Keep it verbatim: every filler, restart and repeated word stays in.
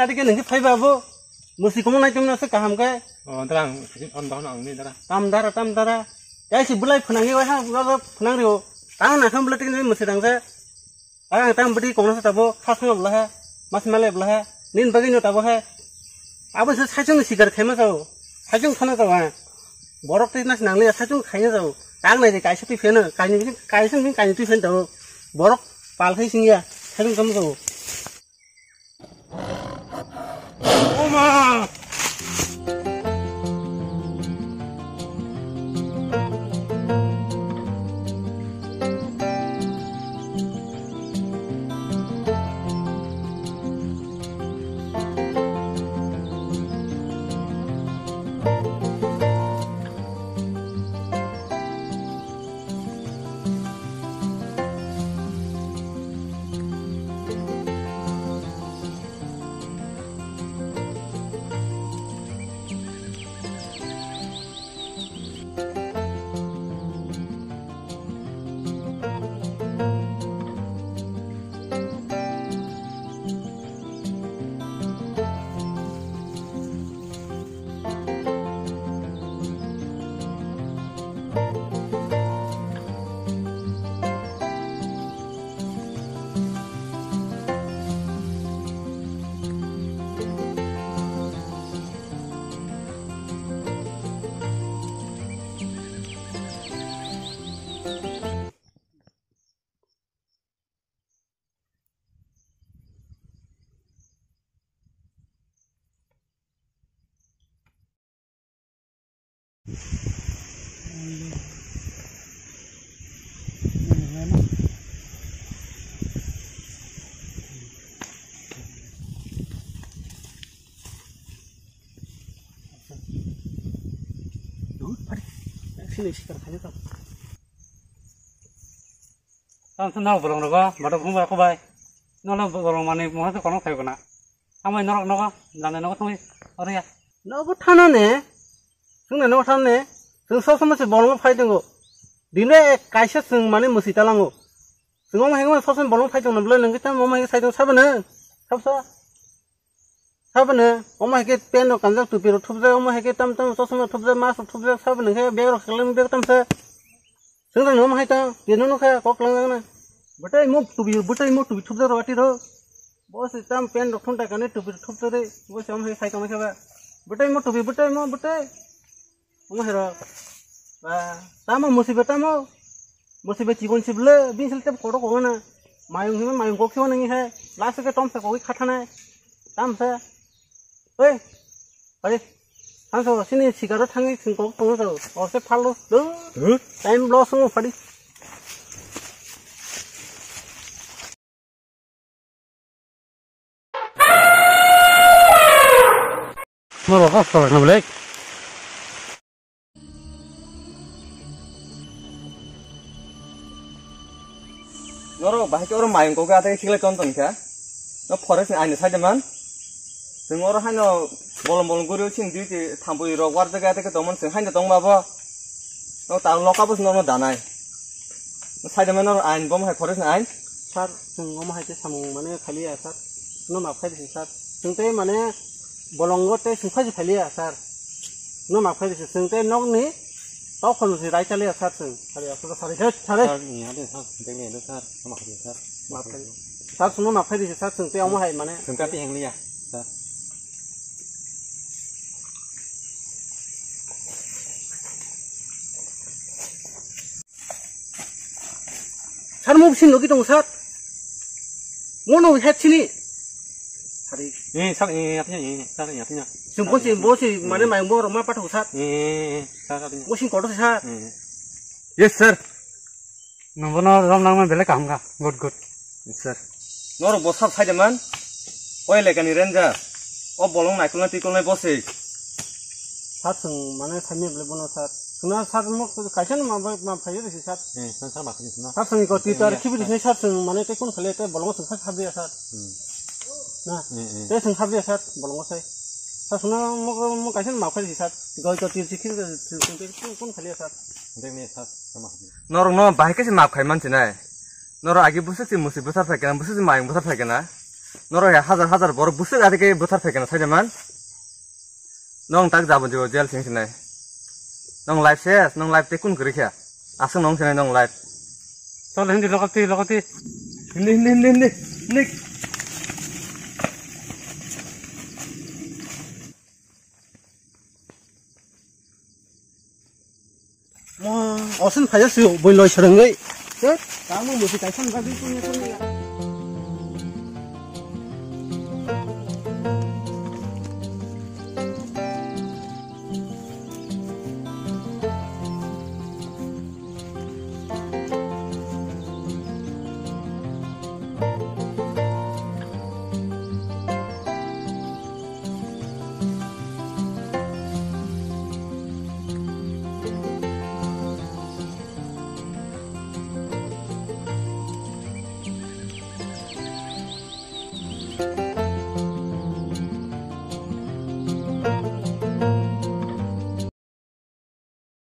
Tadi ke nengke phaiba bo. Musi komo nai tumna se kaham ke. Oh, dara ang, ang dara ang ni dara. Tam dara, tam dara. Kaya si bulai phunang ni wahang, wahang phunang rio. Tang na kham bulai tini musi dang se. Ang tang budi kono se tabo, khas no bula ha. Mas male bula ha. Nin bagi no tabo ha. Abo se saichung sikar khaima sao. Saichung khana sao ha. Borok tei nas nang le saichung khaina sao. Tang nai de kaisa tui pheno, kaini kaisa ni kaini tui phen tabo. Borok pal khai sing ya. Saichung kam sao. Sini sikar khayo tamo. Tamo se nok bolong rogo, batok bumung rok bai. Nono bolong mani mungha se kono khai bana. Amai norok nogo, jani nogo thangwi oro ya. Nogo thano ne? Chwngno nogo thano ne? Chwng sob somoi se bolongo phai tongo. Dine kaisa chwng mane mwswi talango. Chwng omo hai sob somoi bolongo phai tongno bwle nwngwi tamo omo hai sai tong sabo nwng? Sabo sa? Sabo nwng? Omo hai khe pen rok kanjak, tupi rok thupjak, omo hai khe tam tam chosma rok thupjak, mask rok thupjak, sabo nwng khe bag rok kheklai bag tam sa. Chwng rok nwng hai tong, tino nokha kok lang na. Bwtwi mo tubi, bwtwi mo tubi thupjak rw atiro. Bo se tam pen rok thun ta kane tubi thupjak re. Bo se omo hai sai tong khe ba. Bwtwi mo tubi, bwtwi mo, bwtwi. Omo hai rok. Ba, tamo musibe tamo. Musibe chibon sible, bin sil tep kodo kogana. Mayung hima mayung kok khiwa nangi hai. Last ke tom sa kogwi khathana. Tam sa. Oi. Pari. Hanso sini sigaro thangi singkok tongo sao. Ose phalo. Huh? Time loss wngo pari. Norok kok salai na belai. Norok bahai khe oro mayung kok atha khe khiklai ton ton kha. No forest ni aini side man. Chwng oro haino bolong bolong guri sini dui ti thampui rok warjak atha khe tongmani chwng haino tongma bo. No ta loka bo norok danai. Side man norok ain bom hai forest ni ain. Sir, chwng omo hai khe samung mane khaliya sir. No map khai disi sir. Chwng tei mane bolongo tei chwng khai khaliya sir. No map khai disi chwng tei nokni Tao khon si rai chale sir chwng. Sari aswk sari he sari. Sir, ni ade sir, deng ni ade sir, sama khadi sir. Map khai. Sir, chwngno map khai disi sir chwng tei omo hai mane. Chwng ka tiheng liya, sir. Sir, mo bisin logi tongo sir. Mo no het sini. Hari. Eh, sir, eh, apnya, eh, sir, eh, apnya. Sumpo si, bo si, mane mai mo roma patho sir. Eh, eh, eh, sir, apnya. Mo sin kodo sir. Eh. Yes, sir. Nungbo no rom nang man bele kaham ka. Good, good. Yes, sir. Noro bo sir sai de man. Oi lekani ranger. O bolong naikolna tikolnai bo se. Sir, chwng mane saimya bwle bono sir. Chwngno sir mo kaisa no ma, ma phaiyo risi sir. Eh, sir, sir, ma phaiyo sir. Sir, chwngni ko twi tar khibi risi sir, chwng mane tei kun khale tei bolongo chwng sir sabiya sir. Hmm. Na. Eh, eh. Tei chwng sabiya sir, bolongo sai. Sir, chwngno mo, mo kaisa no ma phai risi sir. Goi ko twi sikhi chwng kun khale sir. Deng ni sir, sir, ma phaiyo. Norok no bahai kaisa ma phai man sinai. Norok agi busuk si musi busar phai kana, busuk si mayung busar phai kana. Norok ya hajar hajar borok bwswk adi khe buthar phaikha na saida man. Nong tak jabo jibo jail sing sinai. Nong life ses, nong life te kun kwrwi kha. Aswk nong sinai nong life. Chol hindi lokoti, lokoti. Hindi, hindi, hindi, hindi. Hindi. Mo, osen phaiya se boi loi serengwi. Tut, tamo musi kaisa nang bagwi punya punya.